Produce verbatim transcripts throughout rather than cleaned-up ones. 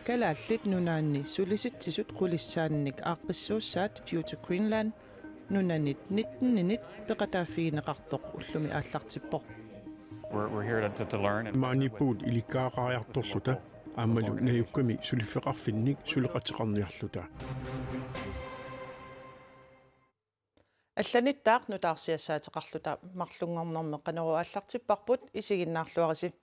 Kalaallit Nunaanni Sulisitsisut Qulissaannik aaqqissuussaat Future Greenland nunanit nitteninit peqataaffigineqartoq ullumi aallartippoq. We're, we're here to, to, to learn and Maaniippugut ilikkagaqariartorluta aammalu najukkami suliffeqarfinnik suleqateqarniarluta. Allanittaaq nutaarsiassaateqarluta marlunngornermi Qanorooq aallartipparput, isiginnaarluarisi.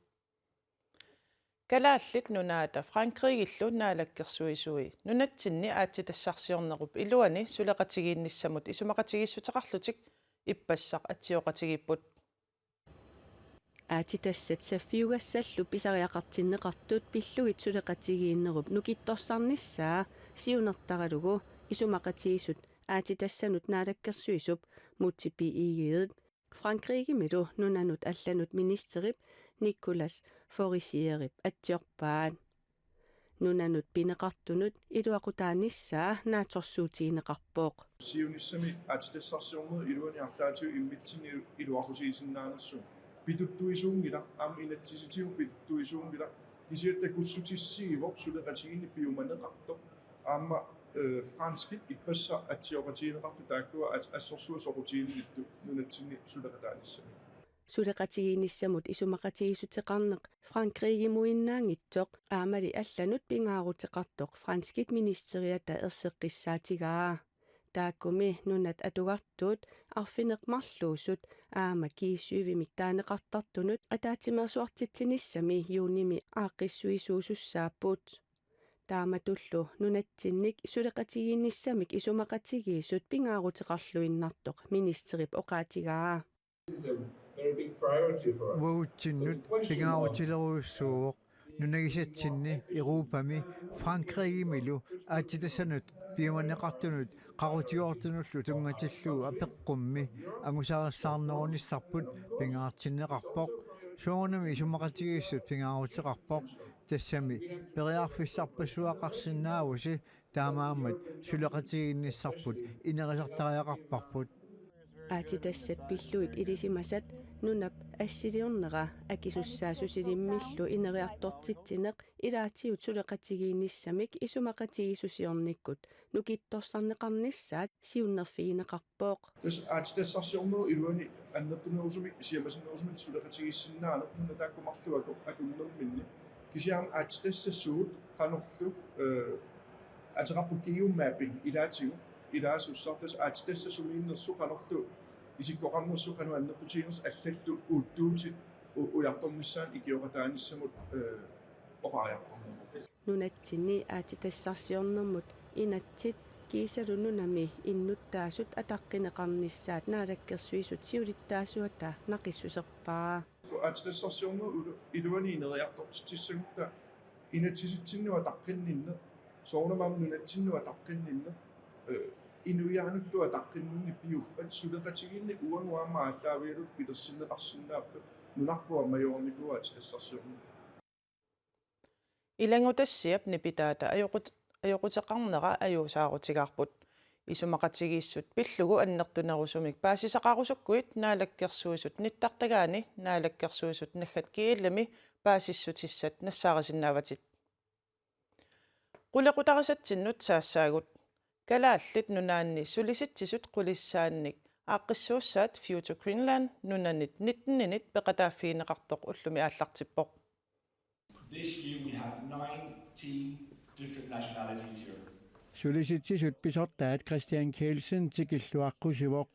Kalaallit Nunaata Frankrigillu naalakkersuisui nunatsinni aatsitassarsiornerup iluani suleqatigiinnissamut isumaqatigiissuteqarlutik ippassaq atsioqatigiipput. Aatsitassat saffiugassallu pisariaqartinneqartut pillugit suleqatigiinnerup nukittorsarnissaa siunertaralugu isumaqatigiissut aatsitassanut naalakkersuisup Múte B. Egede Frankrigimilu nunanut allanut ministerip Nicolas Forissièrip atsiorpaat. Nunanut pineqartunut iluaqutaanissaa naatsorsuutigineqarpoq. Siunissami aatsitassarsiornerup iluani arlaatigut immitsinnut iluaqutigisinnaanissaq pituttuisuunngilaq, aamma inatsisitigut pituttuisuunngilaq, kisianni takussutissiivoq suleqatigiinneq piumaneqartoq, aamma, øh, franskit ippassaq atsioqatigineqartut taakkua as-, assorsuaq soqutiginnittut nunatsinni suleqataanissamik. Suleqatigiinnissamut isumaqatigiissuteqarneq Frankrigimuinnaanngitsoq aammali allanut pingaaruteqartoq franskit ministeriata erseqqissaatigaa. Taakkumi nunat atugartuut arfineq-marluusut aamma G syvimik taaneqartartunut ataatsimeersuartitsinissami juunimi aaqqissuisuusussaapput. Taamatullu nunatsinnik suleqatigiinnissamik isumaqatigiissut pingaaruteqarluinnartoq ministerip oqaatigaa. Uagutsinnut pingaarutilerujussuuvoq nunagisatsinni Europami Frankrigimilu aatsitassanut piumaneqartunut qaqutigoortunullu tunngatillugu apeqqummi angusarissaarnerunissarput pingaartinneqarpoq. Soorunami isumaqatigiissut pingaaruteqarpoq. Tassami periarfissarpassuaqarsinnaavusi taamaammat suleqatigiinnissarput inerisartariaqarparput. Aatsitassat pillugit ilisimasat nunap assiliornera akisussaassusilimmillu ineriartortitsineq ilaatigut suleqatigiinnissamik isumaqatigiissusiornikkut nukittorsarneqarnissaat siunnerfigineqarpoq. Tassa aatsitassarsiornerup iluani annertunerusumik siammasinnerusumik suleqatigiissinnaaneq nuna taakku marluk akunnerminni. Kisianni aatsitassasuut qanorlu, øh, ateqarpoq geomapping ilaatigut, ilaasussaq tassa aatsitassat sumiinnersut qanorlu isikkoqarnersut qanoq annertutiginersut allallu uuttuutit u-, ujartornissaannut ikioqataanissamut, øh, oqariartorneq. Nunatsinni aatsitassarsiornermut inatsit kiisalu nunami innuttaasut ataqqineqarnissaat Naalakkersuisut siulittaasuata naqissuserpaa. Aatsitassarsiornerup ilu-, iluani ineriartortitsissagutta inatsisitsinnut ataqqinninneq, soorunami aamma nunatsinnut ataqqinninneq, øh, inuiaanullu ataqqinninneq piuppat suleqatigiinneq uagut aamma aallaavigalugit pilersinneqarsinnaapput, nunarput ammajoornikuuvoq aatsitassarsiorneq. Ilanngutassiap nipitaata ajoqut-, ajoquteqarnera ajuusaarutigaarput. Isumaqatigiissut pillugu annertunerusumik paasisaqarusukkuit Naalakkersuisut nittartagaanni Naalakkersuisut naggat G L-imi paasissutissat nassaarisinnaavatit. Qulequtarisatsinnut saassaagut. Kalaallit Nunaanni Sulisitsisut Qulissaannik aaqqissuussaat Future Greenland nunanit nitteninit peqataaffigineqartoq ullumi aallartippoq. This year we have nineteen different nationalities here. Sulisitsisut pisortaat Christian Kielsen tikilluaqqusivoq.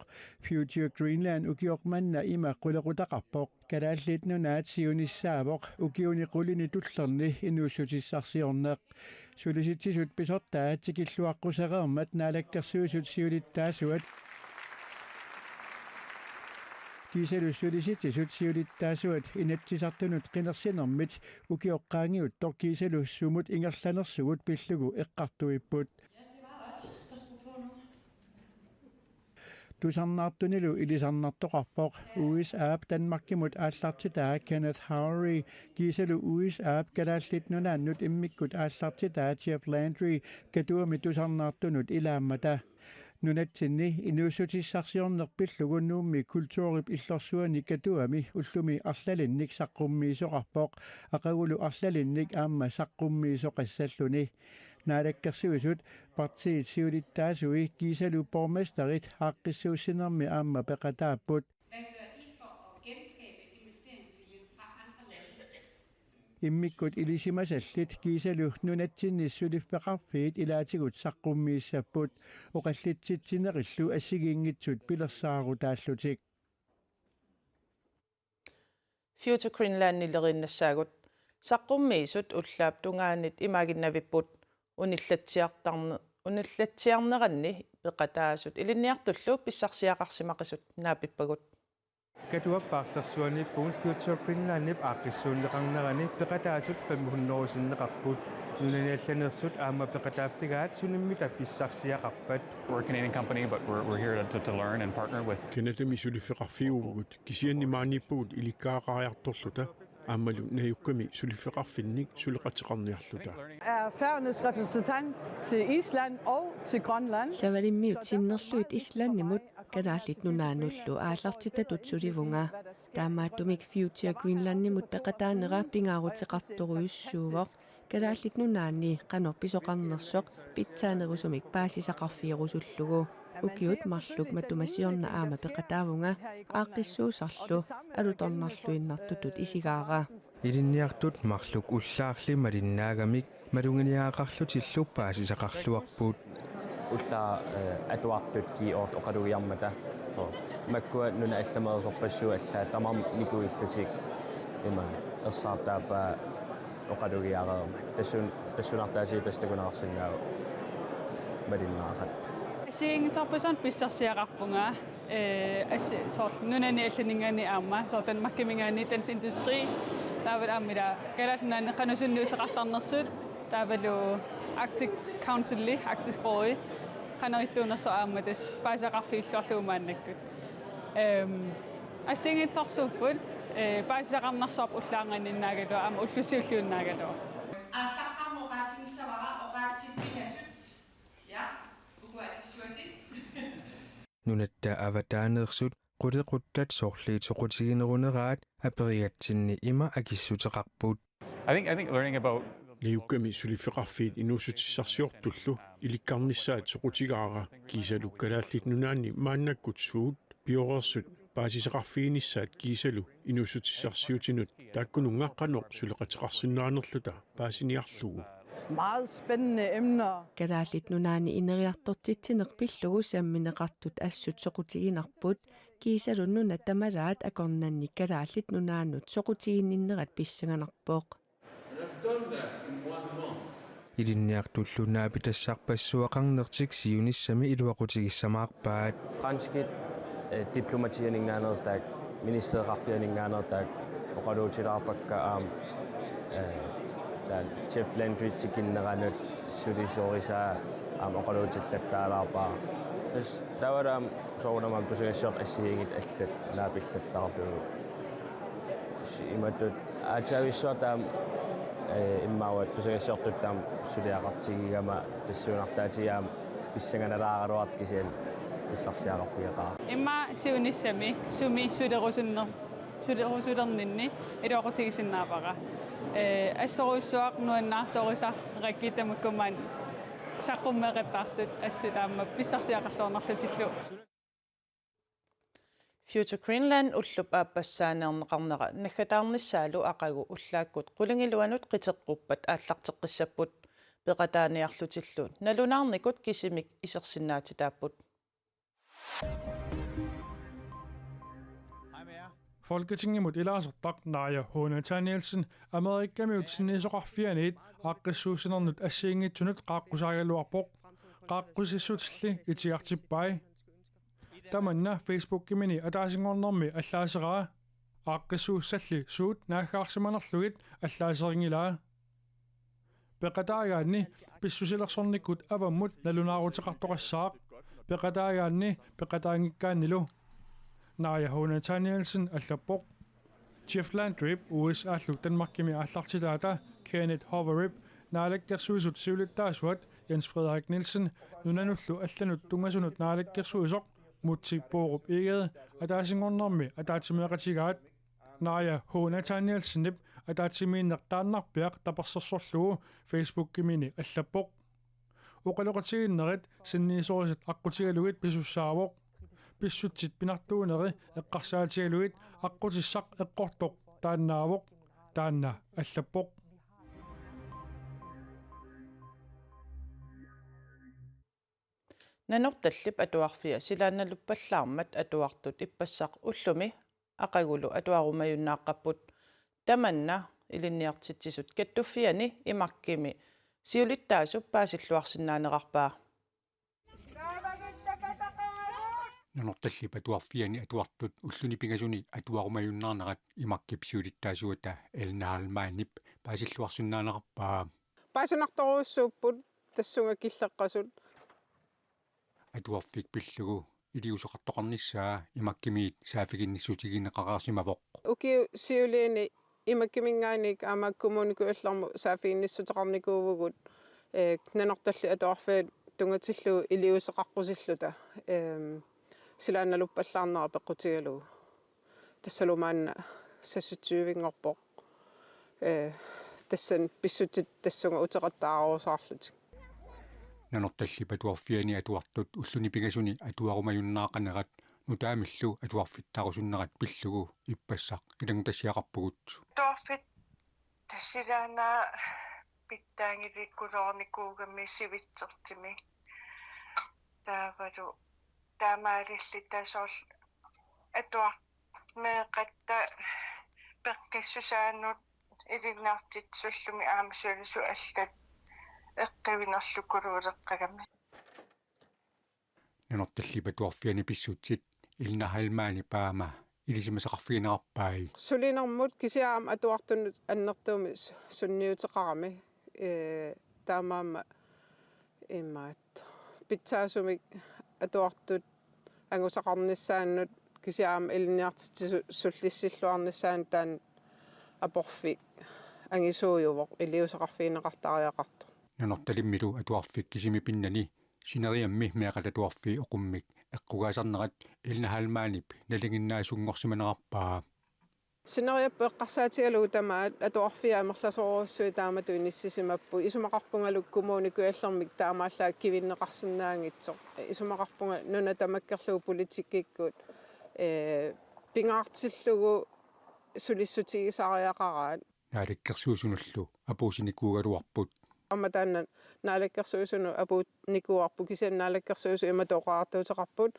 Future Greenland ukioq manna ima qulequtaqarpoq. Kalaallit Nunaat siunissaavoq ukiuni qulini tullerni inuussutissarsiorneq. Sulisitsisut pisortaat tikilluaqqusereermat Naalakkersuisut siulittaasuat kiisalu Sulisitsisut siulittaasuat Inatsisartunut qinersinermit ukioq qaangiuttoq kiisalu sumut ingerlanersugut pillugu eqqartuipput. Tusarnaartunilu ilisarnartoqarpoq. U S A-p Danmarkimut aallartitaa Kenneth Howrey kiisalu U S A-p Kalaallit Nunaannut immikkut aallartitaa Jeff Landry Katuami tusarnaartunut ilaammata. Nunatsinni inuussutissarsiorneq pillugu Nuummi kulturip illorsuani Katuami ullumi arlalinnik saqqummiisoqarpoq, aqagulu arlalinnik aamma saqqummiisoqassalluni. Naalakkersuisut partiit siulittaasui kiisalu borgmesterit aaqqissuussinermi aamma peqataapput. Hvad gør I for at genskabe investeringsviljen fra andre lande? Immikkut ilisimasallit kiisalu nunatsinni suliffeqarfiit ilaatigut saqqummiissapput, oqallitsitsinerillu assigiinngitsut pilersaarutaallutik. Future Greenlandileriinnassaagut. Saqqummiisut ullaap tungaanit imaaginnavipput, unillatsiartarne-, unillatsiarneranni peqataasut ilinniartullu pissarsiaqarsimaqisut naapippagut. Katuap paarlersuaniippugut Future Greenlandip aaqqissuunneqarnerani peqataasut fem hundrede sinneqarput. Nunani allaneersut aamma peqataaffigaat sunimmi pissarsiaqarpat. We're a Canadian company, but we're, we're here to, to, to learn and partner with Canadami suliffeqarfiuvugut, kisianni maaniippugut ilikkagaqariartorluta, aammalu najukkami suliffeqarfinnik suleqateqarniarluta. Er Færøernes repræsentant til Island og til Grønland. Savalimmiut sinnerlugit Islandimut Kalaallit Nunaannullu aallartitatut sulivunga. Taamaattumik Future Greenlandimut peqataanera pingaaruteqartorujussuuvoq, Kalaallit Nunaanni qanoq pisoqarnersoq pitsaanerusumik paasisaqarfigerusullugu. Ukiut marluk matuma siorna aamma peqataavunga, aaqqissuussarlu alutornarluinnartutut isigaara. Ilinniartut marluk ullaarli malinnaagamik maluginiagaqarlutillu paasisaqarluarput. Ullaaq, eh, atuartut ki oort oqalugiarmata. So, makkua nunat allameersorpassuit allaat tamarmik nikuillutik ima ersaartaappaa oqalugiareermat. Tassun-, tassunartaatigut tassa takuneqarsinnaavoq malinnaaqaat. Assigiinngitsorpassuarnik pissarsiaqarpunga. Eh, assi-, soorlu nunani allaninngaanniit aamma, soorlu Danmarkiminngaanniit dansk industri, taavalu aamma ila Kalaallit Nunaanni qanoq sunniuteqartarnersut, taavalu Arctic Council, Arktisk Råd, qanoq ittuunersoq aamma tassa paasisaqarfigilluarlugu maannakkut. Ehm, assigiinngitsorsuupput, eh, paasisaqarnersuarput ullaarnginninnaagaluaq, aamma ullut siulliunnaagaluaq. Aallaqqaammut oqaatigissavara oqaatsip pingasut. Ja, uguatsissuasi. Nunatta avataaneersut qulequttat sorliit soqutigineruneraat aperigatsinni ima akissuteqarput. I think, I think learning about Najukkami suliffeqarfiit inuussutissarsiortullu ilikkarnissaat soqutigaara kiisalu Kalaallit Nunaanni maannakkut suut pioreersut paasisaqarfiginissaat kiisalu inuussutissarsiutinut taakkununnga qanoq suleqateqarsinnaanerluta paasiniarlugu. Meget spændende emner. Kalaallit Nunaanni ineriartortitsineq pillugu sammineqartut assut soqutiginarput, kiisalu nunat tamalaat akornanni Kalaallit Nunaannut soqutiginninnerat pissanganarpoq. And I've done that in one month. Ilinniartullu naapitassarpassuaqarnertik siunissami iluaqutigissamaarpaat. Franskit, eh, diplomatianinngaanneersoq taakku, ministereqarfianinngaanneersoq taakku, oqaluutilaarpakka aamma, eh, taanna Jeff Landry tikinneranut sulisorisaa aamma oqaluutillattaalaarpara. Tassa taavalu aamma soorunami aamma tusagassiortut assigiinngitsut allat naapillattaarlugit. Imatut aatsavissuaq taama, eh, immaqa tusagassiortut taama suliaqartigigama tassuunartaatigaama pissanganalaaraluartoq kisianni pissarsiaqarfigeqaara. Immaqa siunissami sumi sulerusunner-, sulerusulerninni iluaqutigisinnaavara. Eh, assorujussuaq nuannaartorisarakkit tamakkumaat saqqummeeqattaartut assut aamma pissarsiaqarluarnarlutillu. Future Greenland ullup aappassaaneerneqarnera naggataarnissaalu aqagu ullaakkut qulingiluanut qiteqquppat aallarteqqissapput, peqataaniarlutillu nalunaarnikut kisimik isersinnaatitaapput. Folketingimut ilaasortaq Naaja H. Nathanielsen Amerikamiut sinniisoqarfianiit aaqqissuussinernut assigiinngitsunut qaaqqusaagaluarpoq. Qaaqqusissutilli itigartippai. Tamanna Facebookimini ataasinngornermi allaaseraa. Aaqqissuussalli suut naaggaarsimanerlugit allaaserinngilaa. Peqataagaanni pissusilersornikkut avammut nalunaaruteqartoqassaaq. Peqataagaanni peqataanngikkaannilu. Naaja H. Nathanielsen allappoq. Jeff Landryp U S A-llu Danmarkimi aallartitaata Kenneth Hoverip Naalakkersuisut siulittaasuat Jens Frederik Nielsen, nunanullu allanut tunngasunut naalakkersuisoq Múte Bourup Egede, ataasinngornermi ataatsimeeqatigaat. Naaja H. Nathanielsenip ataatsimiinneq taannarpiaq tapersersorlugu Facebookimini allappoq. Oqaloqatigiinnerit sinniisorisat aqqutigalugit pisussaavoq. Pissutsit pinartuuneri eqqarsaatigalugit aqqutissaq eqqortoq taannaavoq, taanna allappoq. Nanortallip Atuarfia silaannaluppallaarmat atuartut ippassaq ullumi aqagulu atuarumajunnaaqqapput. Tamanna ilinniartitsisut kattuffiani I M A K-imi siulittaasup paasilluarsinnaanerarpaa. Nanortallip Atuarfiani atuartut ulluni pingasuni atuarumajunnaarnerat I M A K-ip siulittaasuata Elna Heilmannip paasilluarsinnaanerarpaa. Paasinartorujussuupput tassunga killeqqasut. Atuarfik pillugu iliuuseqartoqarnissaa I M A K-imiit saaffiginnissutigineqareersimavoq. Ukiut siuliini I M A K-iminngaanniit aamma Kommune Kujallermut saaffiginnissuteqarnikuuvugut, eh, Nanortallip Atuarfiata tunngatillugu iliuuseqaqqusilluta, ehm, silaannaluppallaarnera peqqutigalugu. Tassalu maanna seksogtyve-nngorpoq. Eh, tassani pissutsit tassunga uteqattaarusaarlutik. Nanortallip Atuarfiani atuartut ulluni pingasuni atuarumajunnaaqanerat nutaamillu atuarfittarusunnerat pillugu ippassaq ilanngutassiaqarpugut. Atuarfik tassilaana pitsaanngilakkuloornikuugami sivitsertimi. Taavalu taamaalilluta soorlu atuarfik meeqqatta peqqissusaannut ilinniartitsisullumi aamma sulisut allat eqqivinerlukuluuleqqagami. Nanortallip Atuarfiani pissutsit Elna Heilmannip aamma ilisimasaqarfiginerarpai. Sulinermut kisianni aamma atuartunut annertuumik su-, sunniuteqarami, ee, taamaammat imaattoq pitsaasumik atuartut angusaqarnissaannut kisianni aamma ilinniartitsisut sullissilluarnissaannut taanna aporfik angisuujuvoq iliuuseqarfigineqartariaqartoq. Nanortalimmilu atuarfik kisimi pinnani sineriammi meeqqat atuarfii oqummik eqqugaasarnerat Elna Heilmannip nalinginnaasuunngorsimanerarpaa. Sineriapput eqqarsaatigalugu tamaat atuarfiat amerlasoorujussuit taamatut inissisimapput, isumaqarpungalu Kommune Kujallermik taamaallaat kivinneqarsinnaanngitsoq. Isumaqarpunga nuna tamakkerlugu politikkikkut, ee, pingaartillugu sulissutigisariaqaraat. Naalakkersuisunullu apuussinikuugaluarput. Aamma taanna naalakkersuisunut apuunnikuuarput kisianni naalakkersuisut imatut oqariartuuteqarput: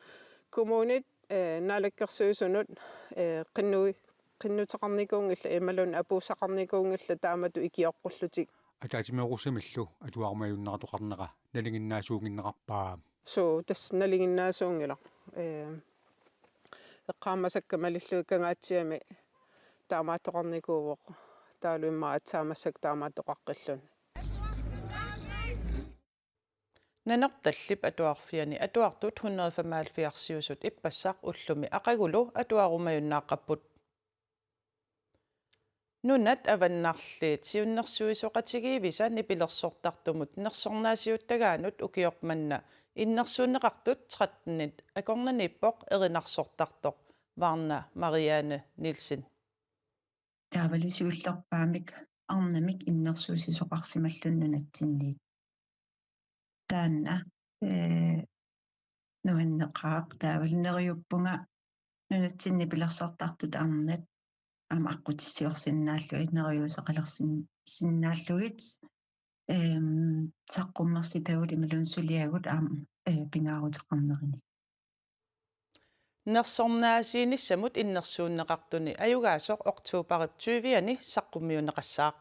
kommunit, ee, naalakkersuisunut, ee, qinnui-, qinnuteqarnikuunngillat imaluunniit apuussaqarnikuunngillat taamatut ikioqqullutik. Ataatsimeerussamillu atuarumajunnartoqarnera nalinginnaasuunnginnerarpaa. Suu, tassa nalinginnaasuunngilaq. Ee, eqqaamasakka malillugit Kangaatsiami taamaattoqarnikuuvoq. Taavalu immaqa aatsaat massakkut taamaattoqaqqilluni. Nanortallip Atuarfiani atuartut hundrede femoghalvfjerds-iusut ippassaq ullumi aqagulu atuarumajunnaaqqapput. Nunat avannarliit siunnersuisoqatigiivisa nipilersortartumut nersornaasiuttagaanut ukioq manna innersuunneqartut tretten-it akornanniippoq erinarsortartoq Varna Marianne Nielsen. Taavalu siullerpaamik arnamik innersuussisoqarsimalluni nunatsinniit. Taanna, ee, nuanneqaaq, taavalu neriuppunga nunatsinni nipilersortartut arnat aamma aqqutissiorsinnaallugit, neriuuseqalersin-, sinnaallugit, eem, saqqummersitagut imaluunniit suliagut aamma, ee, pingaaruteqarnerini. Nersornaasiinissamut innersuunneqartuni ajugaasoq oktobarip tyve-ani saqqummiunneqassaaq.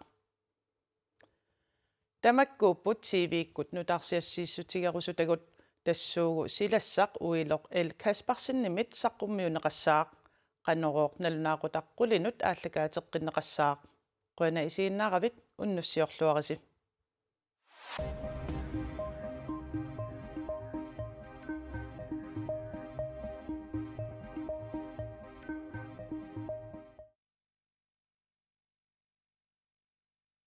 Tamakkuupput T V-kkut nutaarsiassiissutigerusutagut, tassuugu silassaq uiloq L. Kaspersenimit saqqummiunneqassaaq. Qanorooq nalunaaqutaq qulinut aallakaateqqinneqassaaq. Qujanaq isiginnaaravit, unnussiorluarisi.